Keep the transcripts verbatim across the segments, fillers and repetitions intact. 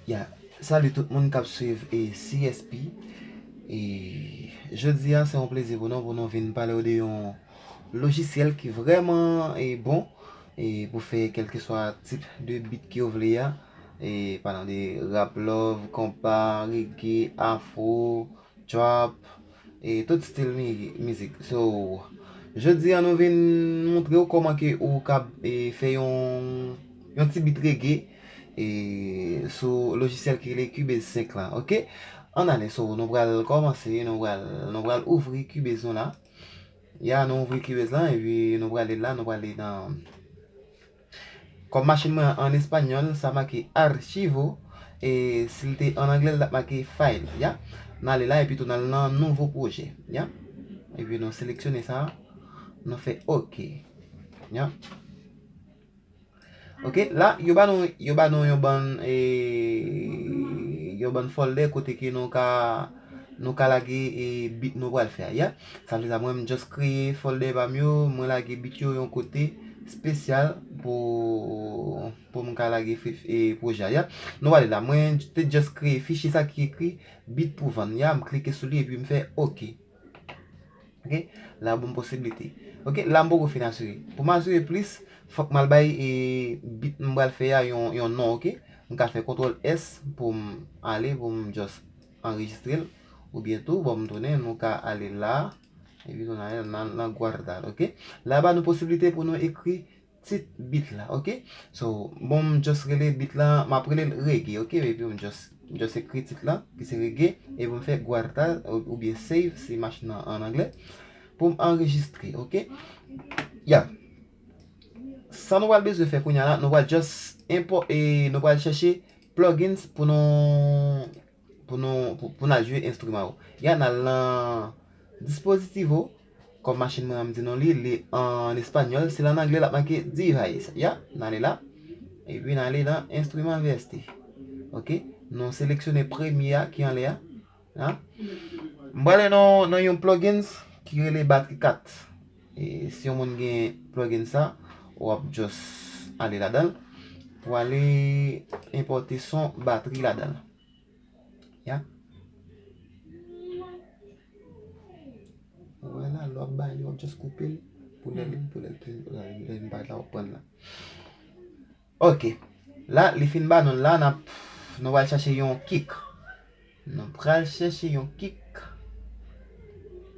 Ya, salut tout moun k ap swiv e C S P. E jodi a, se yon plezi pou nou, pou nou vin pale w de yon lojisyèl ki vrèman e bon e pou fè kèlkeswa tip de beat ke w vle a. E palan de rap love, konpa, reggae, afro, trap, e tout stil mi- mizik. So, jodi a nou vin montre w kòman ke ou kab e fè yon yon ti beat reggae e sou lojisyèl ki rele Cubase senk lan, oke? Ann ale, so nou pral kòmanse, nou pral nou pral ouvri Cubase nou la. Ya, nou ouvri Cubase lan epi nou prale la, nou prale nan Kòm machin mwen an espanyòl, sa make archivo, e si l te an anglè, l t ap make file, ya. N ale la epi tou n al nan nouvo pwojè, ya. Epi nou seleksyone sa, nou fè oke, ya. Oke, la, yo ba nou, yo ba nou yon bann, e, yon bann folder kote ke nou ka nou ka lage e beat nou pral fè a, ya. Sa vle di mwen, m just kreye folder pa m yo, mwen lage beat yo yon kote espesyal pou pou m ka lage fi- e pwojè a, ya. Nou ale la, mwen te just kreye fichye sa ki ekri beat pou vann, ya. M klike sou li epi m fè oke. Oke, la ban m posiblite. Oke, la m poko fin asire. Pou m asire plis, fòk m al bay e beat m pral fè a yon yon non, oke. M ka fè kontwòl S pou m ale, pou m just anrejistre l, oubyen tou, bon, m tounen, nou ka ale la, epi nou nan, nan, nan guardar, oke? La ba nou posiblite pou nou ekri tit beat la, oke? So, bon, m just rele beat la, m ap rele l reggae, oke? Epi m just, m just ekri tit la, ki se reggae, epi m fè guardar, ou- oubyen save, si machin nan an anglè, pou m anrejistre, oke? Ya. Sa nou pral bezwen fè kounye a la, nou pral just enpò- e nou pral chèche plugins pou nou pou nou pou, pou n al jwe enstriman yo. Ya, n al nan Dispositivo, kòm machin mwen an m di nou li, li an espanyòl, si l an anglè l ap make device. Ya, n ale la. Epi n ale nan enstriman V S T. Oke, nou seleksyone premye a ki anlè a. Ya. M prale nan nan yon plugins ki rele Battery kat. E si yon moun gen plugin sa, w ap just ale ladan l pou ale enpòte son batri ladan l. Ya. Ou wè la, lè w ap bay li, w ap just koupe l pou lè l pou lè l lè l parèt la w ap pran l la. Oke. La, li fin ba nou l la, n ap nou pral chache yon kick. Nou pral chache yon kick.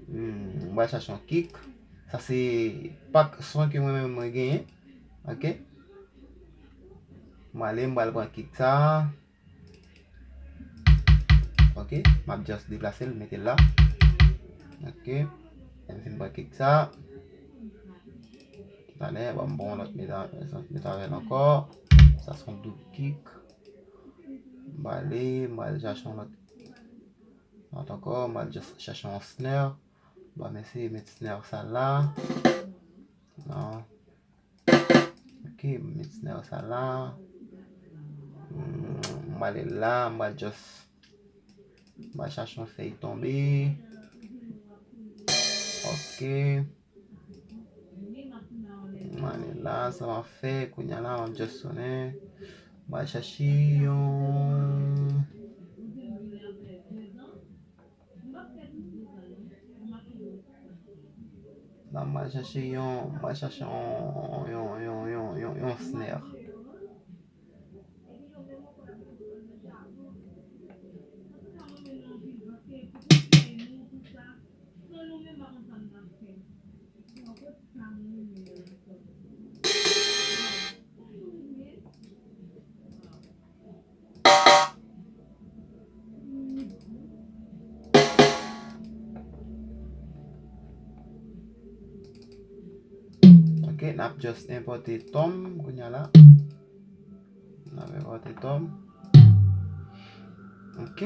Hmm, nou pral chache yon kick. Sa se pak son ke mwen menm mwen genyen. Oke. Mwen ale, mwen pral pran kick sa. Oke, m ap just deplase l, mete l la. Oke, lè m fin pran kick sa. Talè, ban m pran yon lòt mete, mete avè l ankò. Sa se yon doub kick. M pral ale, m pral chache yon lòt nòt ankò, m pral just chache yon snare. Bon, m eseye met snare sa la. Non. Ok, m met snare sa la. Mm, m ale la, m pral just, m pral chache yon fèy tonbe. Ok. M ale la, sa m ap fè, kounye a la, m ap just tounen. M pral chache yon La, m pral chache yon, m pral chache yon, yon, yon, yon, yon, yon snare. Ok, n ap just enpòte tom kounye a la. N ap enpòte tom. Ok.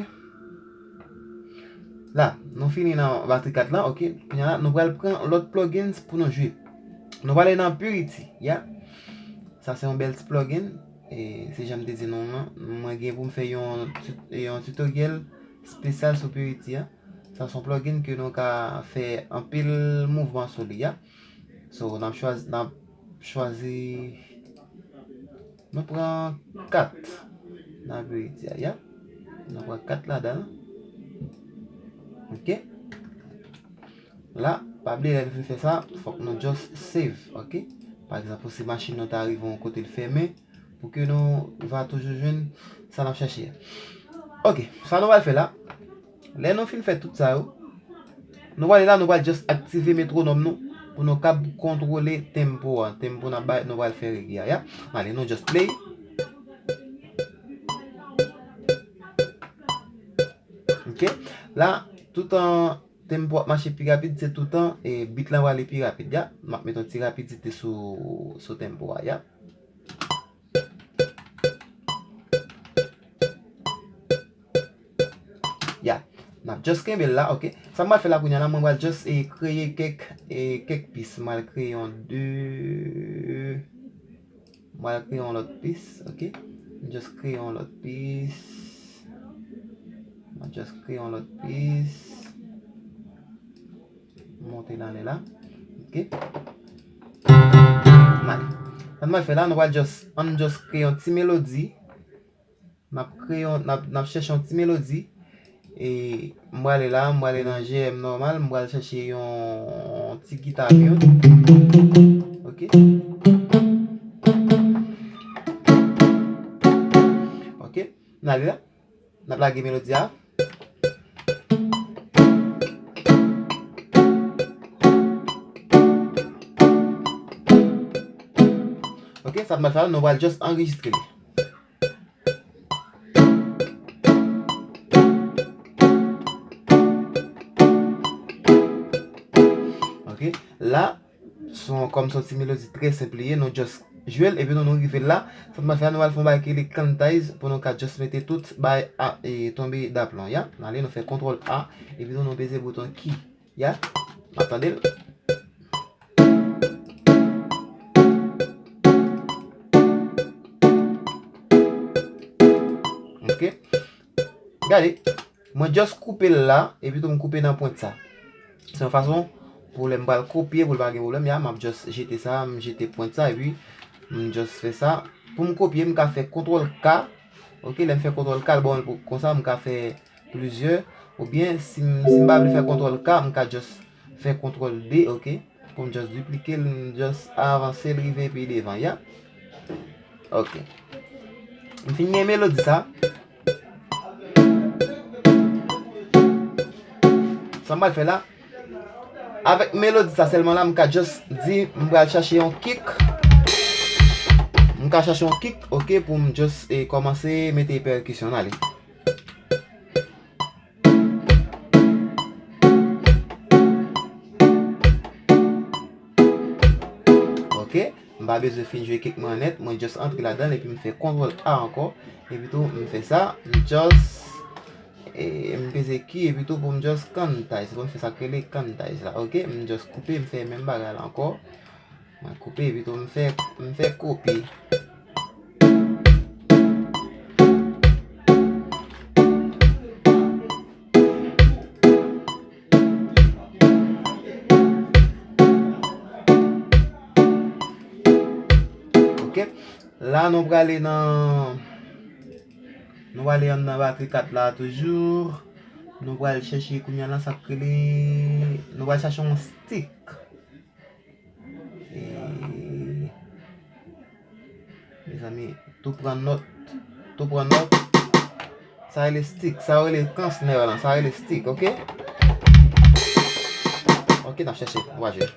La, nou fini nan batri kat la, ok. Kounye a la, nou pral pran lòt plugins pou nou jwe. Nou prale nan Purity, ya. Sa se yon bèl ti plugin. E se jan m te di nou an, mwen gen pou m fè yon tut- yon tutoriel espesyal sou Purity a. Sa se yon plugin ke nou ka fè anpil mouvman sou li a. So, n ap chwazi, n ap chwazi, nou pran kat. N ap redi a, ya. N ap pran kat ladan l. Ok. La, pa bliye lè nou fin fè sa, fòk nou just save, ok? Pa egzanp, si machin nou ta rive yon kote l fèmen, pou ke nou va toujou jwenn sa n ap chache a. Ok, sa nou pral fè la, lè nou fin fè tout sa yo, nou pral la, nou pral just aktive metwonòm nou, pou nou kab kontwole tempo a. Tempo n ap bay, nou pral fè regi a, ya. Ale, nou just play. Ok, la, toutan tempo ap mache pi rapid, se toutan e beat lan prale pi rapid, ya. M ap met yon ti rapidite sou, sou tempo a, ya. Ya. N ap just kenbe l la, ok. Sa m pral fè la kounye a la, mwen pral just e kreye kèk, e kèk pis. M pral kreye yon de, m pral kreye yon lòt pis, ok. M just kreye yon lòt pis. M just kreye yon lòt pis. Monte l anlè la. Ok. M ale. Sa n pral fè la, nou pral just, ann just kreye yon ti melodi. N ap kreye yon, n ap, n ap chèche yon ti melodi. E m prale la, m prale nan G M nòmal, m pral chèche yon ti gita mute. Ok. Ok. N ale la. N ap lage melodi a. Ok, sa n pral fè la, nou pral just anrejistre li. Ok, la, se yon, kòm se yon ti melodi trè senp li ye, nou just jwe l, epi nou, nou rive la. Sa n pral fè la, nou pral fè yon bagay ki rele quantize pou nou ka just mete tout bay a, e, tonbe daplon, ya. N ale, nou fè kontwòl A, epi nou, nou peze bouton key, ya. N ap tande l. Ok. Gade. Mwen just koupe l la, epi tou m koupe nan pwent sa. Se yon fason pou lè m pral kopye, pou l pa gen pwoblèm, ya, m ap just jete sa, m jete pwent sa, epi m just fè sa. Pou m kopye, m ka fè kontwòl K, ok, lè m fè kontwòl K, l ban m l pou, konsa, m ka fè plizyè, oubyen si m, si m pa vle fè kontwòl K, m ka just fè kontwòl D, ok. Pou m just diplike l, m just avanse l rive pi devan, ya. Ok. M fin gen melodi sa. Sa m pral fè la, avèk melodi sa sèlman la, m ka just di, m pral chache yon kick. M ka chache yon kick, ok, pou m just, e, kòmanse mete pèkisyon. Ale. Ok, m pa bezwen fin jwe kick mwen nèt, mwen just antre ladan l epi m fè kontwòl A ankò, epi tou m fè sa, m just, e, m peze key epi tou pou m just quantize, pou m fè sa k rele quantize la, ok, m just koupe, m fè menm bagay la ankò. Mwen koupe epi tou m fè, m fè kopye. Ok. La nou prale nan, nou prale anndan batri kat la toujou. Nou pral chèche kounye a la sa k rele, nou pral chache yon stick. E, mezanmi, tou pran nòt, tou pran nòt. Sa rele stick, sa rele kansnè lan, sa rele stick, ok? Ok, n ap chèche, nou va jwe.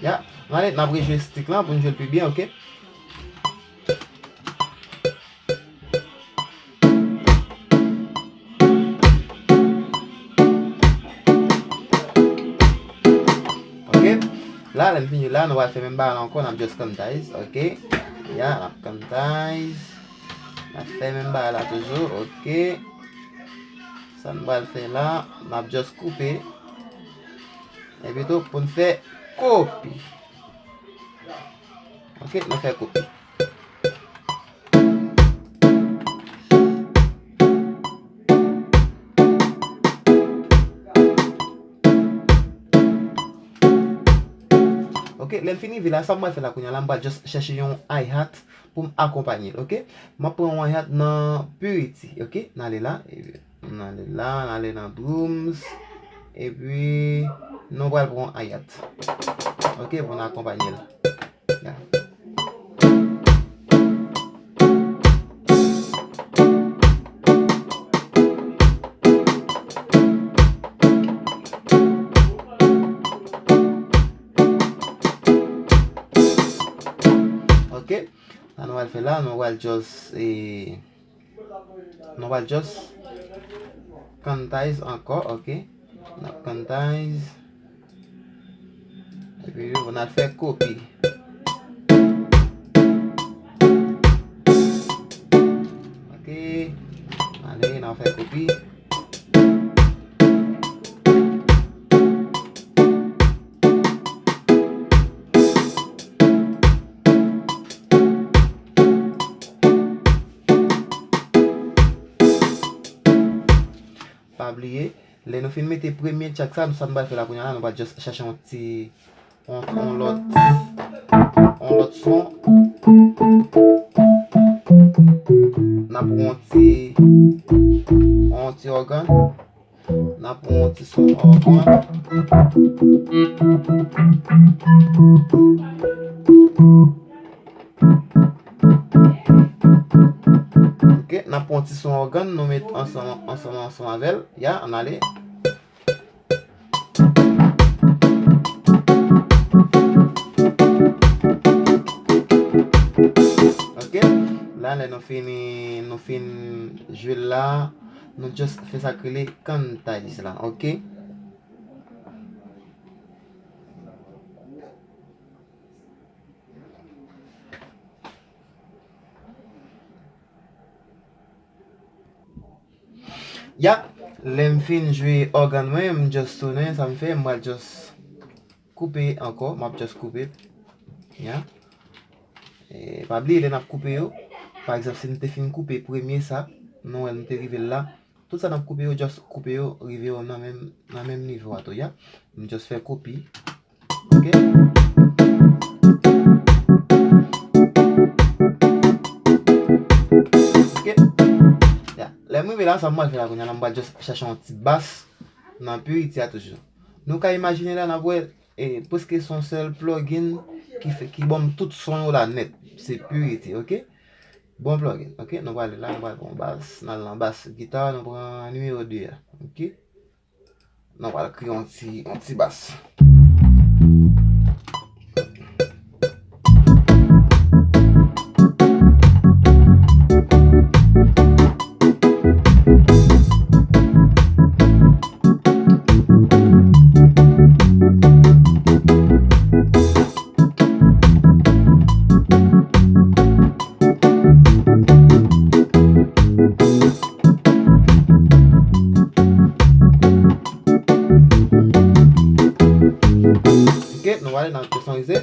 Ya, n ale, n ap rejwe stick lan pou n jwe l pi byen, ok? Ok. La, lè n fini la, nou pral fè menm bagay la ankò, n ap just quantize, ok. Ya, n ap quantize. N ap fè menm bagay la toujou, ok. Sa n pral fè la, n ap just koupe. Epi tou, pou n fè kopi. Ok, nou fè kopi. Ok, lè m fin rive la, sa m pral fè la kounye a la, m pral just chèche yon hi-hat pou m akonpanye l, ok? M ap pran yon hi-hat nan Purity, ok? N ale la, epi n ale la, n ale nan Drums, epi nou pral pran yon hi-hat, ok, pou n akonpanye l. Ya. Ok. Sa nou pral fè la, nou pral just, eh, nou pral just quantize ankò, ok? N ap quantize. Epi, nou al fè kopi. Ok. Ale, n al fè kopi. Pa bliye, lè nou fin mete premye track sa, sa nou pral fè la kounye a la, nou pral just chache yon ti, yon, yon lòt, yon lòt son. N ap pran yon ti, yon ti ògàn. N ap pran yon ti son ògàn. Ok, n ap pran yon ti son ògàn, nou met ansanm, ansanm, ansanm avè l. Ya, ann ale. Ok, la, lè nou fini, nou fin jwe l la, nou just fè sa k rele quantize la, ok? Ya, lè m fin jwe ògàn mwen, m just tounen, sa m fè, m pral just koupe ankò, m ap just koupe. Ya. E, pa bliye, lè n ap koupe yo, pa egzanp, si n te fin koupe premye sa, nou wè n te rive l la, tout sa n ap koupe yo, just koupe yo, rive yo nan menm, nan menm nivo a tou, ya. M just fè kopi. Ok? Ok? Ya. Lè m rive la, sa m pral fè la kounye a la, m pral just chache yon ti bas nan Purity a toujou. Nou ka imajine la, n ap wè, e, prèske se yon sèl plugin ki fè, ki ban m tout son yo la nèt. Se Purity, ok? Bon plugin, ok? Nou prale la, nou pral pran bas, n al nan bas gita, nou pran nimewo de a, ok? Nou pral kreye yon ti, yon ti bas. Ok, nou ale nan kesonrize.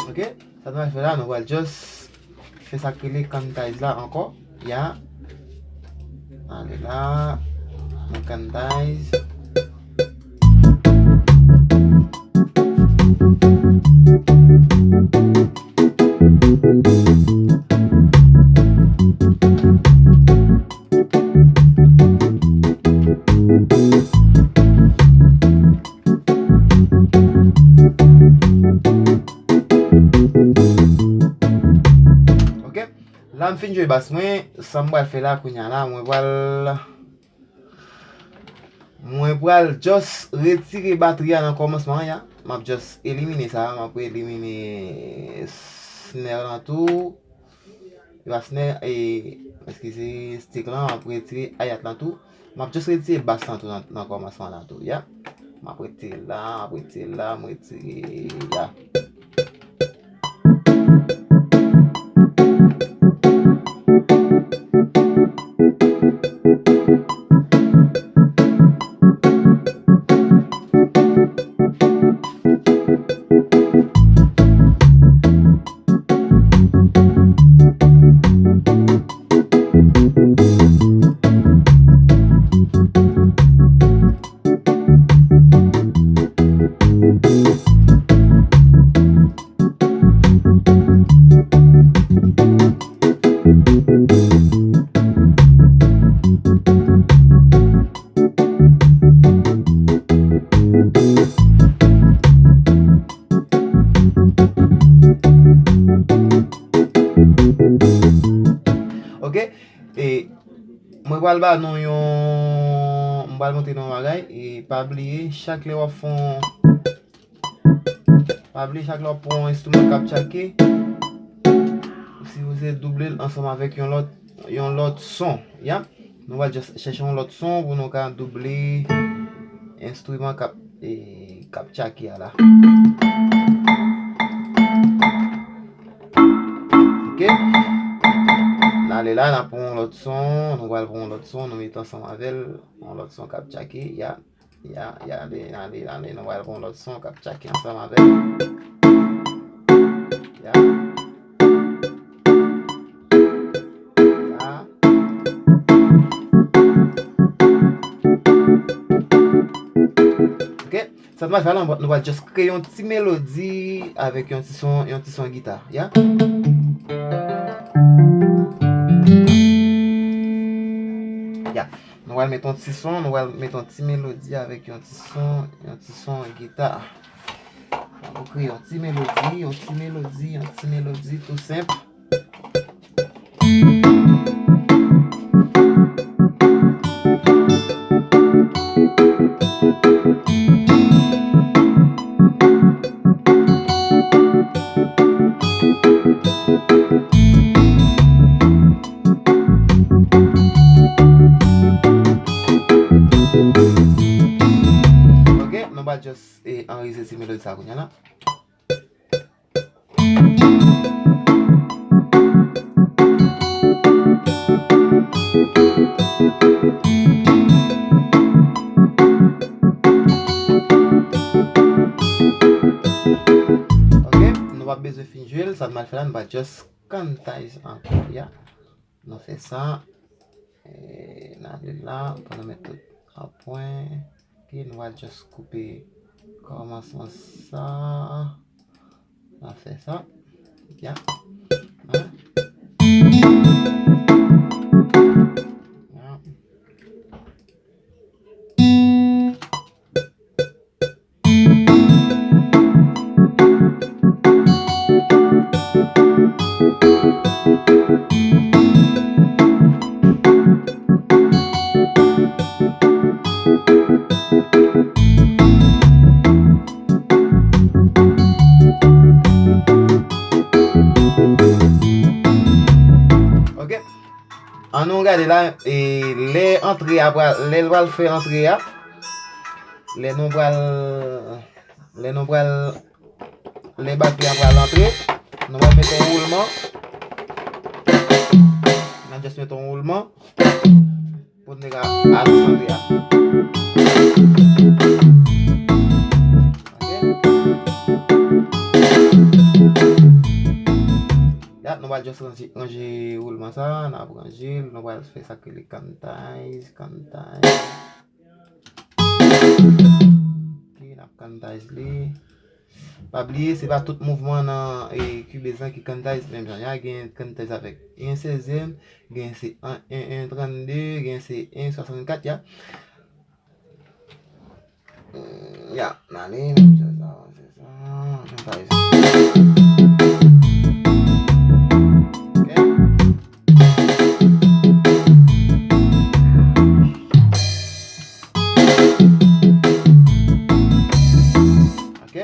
Ok, sa nou al fè la, nou pral just fè sa k rele quantize la ankò. Ya. Ale la. Nou quantize. Ok. La m fin jwe bas mwen, sa m pral fè la kounye a la, mwen pral, mwen pral just retire batri a nan kòmansman an, ya. M ap just elimine sa, m ap elimine snare lan tou. Yo a snare, e, eskize, stick lan, m ap retire hi-hat lan tou. M ap just retire bas lan tou nan, nan kòmansman la tou, ya. M ap retire la, m ap retire la, m retire la. Mwen pral ba nou yon, mwen pral montre nou yon bagay, e pa bliye, chak lè w ap fè yon, pa bliye, chak lè w ap pran yon enstriman k ap tchake, ou sipoze double l ansanm avèk yon lòt, yon lòt son, ya. Nou pral just chèche yon lòt son pou nou ka double enstriman k ap, e, k ap tchake a la. Ok. N ale la, n ap pran yon lòt son, nou pral pran yon lòt son, nou mete ansanm avè l, yon lòt son k ap tchake, ya, ya, ya, ale, ale, ale, nou pral pran yon lòt son k ap tchake ansanm avè l. Ya. Ya. Ok. Sa n pral fè la, nou pral just kreye yon ti melodi avèk yon ti son, yon ti son gita, ya. Ya. Nou pral met yon ti son, nou pral met yon ti melodi avèk yon ti son, yon ti son gita. Nou kreye yon ti melodi, yon ti melodi, yon ti melodi tou senp. Ok, nou pral just, e, anrejistre ti melodi sa kounye a la. Ok, nou p ap bezwen fin jwe l, sa n pral fè la, nou pral just quantize ankò, ya. Nou fè sa. E, n ale la, pou nou met tout an pwen. Ok, nou pral just koupe kòmansman sa. N a fè sa. Ya. Hein? Ya. Ok. Ann nou gade la, e, lè antre a pral, lè l pral fè antre a, lè nou pral, lè nou pral, lè batri a pral antre, nou pral mete yon woulman. N a just mete yon woulman pou n te ka al sou antre a. Ok. Ya, nou pral just ranje, ranje woulman sa, n ap ranje l, nou pral fè sa k rele quantize, quantize. Ok, n ap quantize li. Pa bliye, se pa tout mouvman nan, e, Cubase lan ki quantize menm jan. Ya, gen quantize avèk en sèzyèm, gen se en, en, en trannde, gen se en swasannkat, ya. Ya, n ale, menm jan sa, se sa, jan pa isi. Ok. Ok.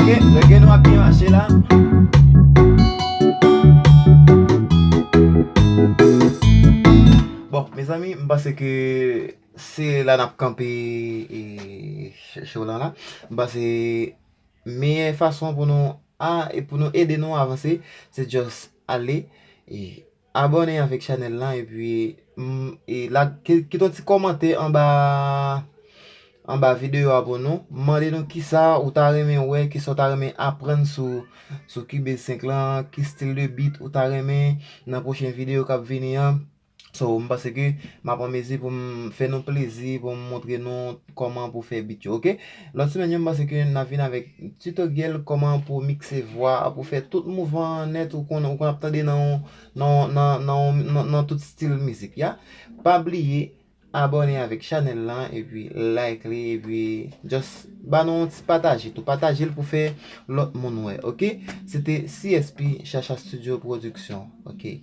Ok, rege nou ap byen mache la. Bon, mezanmi, m panse ke se la n ap kanpe, e, ch-, show lan la. M panse meyè fason pou nou a, e pou nou ede nou avanse, se just ale e abòne avèk chanèl lan, epi, mm, e la, ki-, kite yon ti kòmantè anba, anba videyo a pou nou. Mande nou kisa ou ta renmen wè, kisa ou ta renmen aprann sou, sou Cubase senk lan, ki stil de beat ou ta renmen nan pwochen videyo k ap vini an. So, m panse ke m ap anmezi pou m fè nou plezi, pou m montre nou kòman pou fè beat yo, ok? Lòt semèn yo, m panse ke n ap vin avèk tutoriel kòman pou mikse vwa, pou fè tout mouvman nèt ou konn, ou konn ap tande nan, nan, nan, nan, nan, nan tout stil mizik, ya. Pa bliye, abòne avèk chanèl lan, epi like li, epi just ba nou yon ti pataje tou. Pataje l pou fè lòt moun wè, oke? Se te C S P Chacha Studio Production, oke?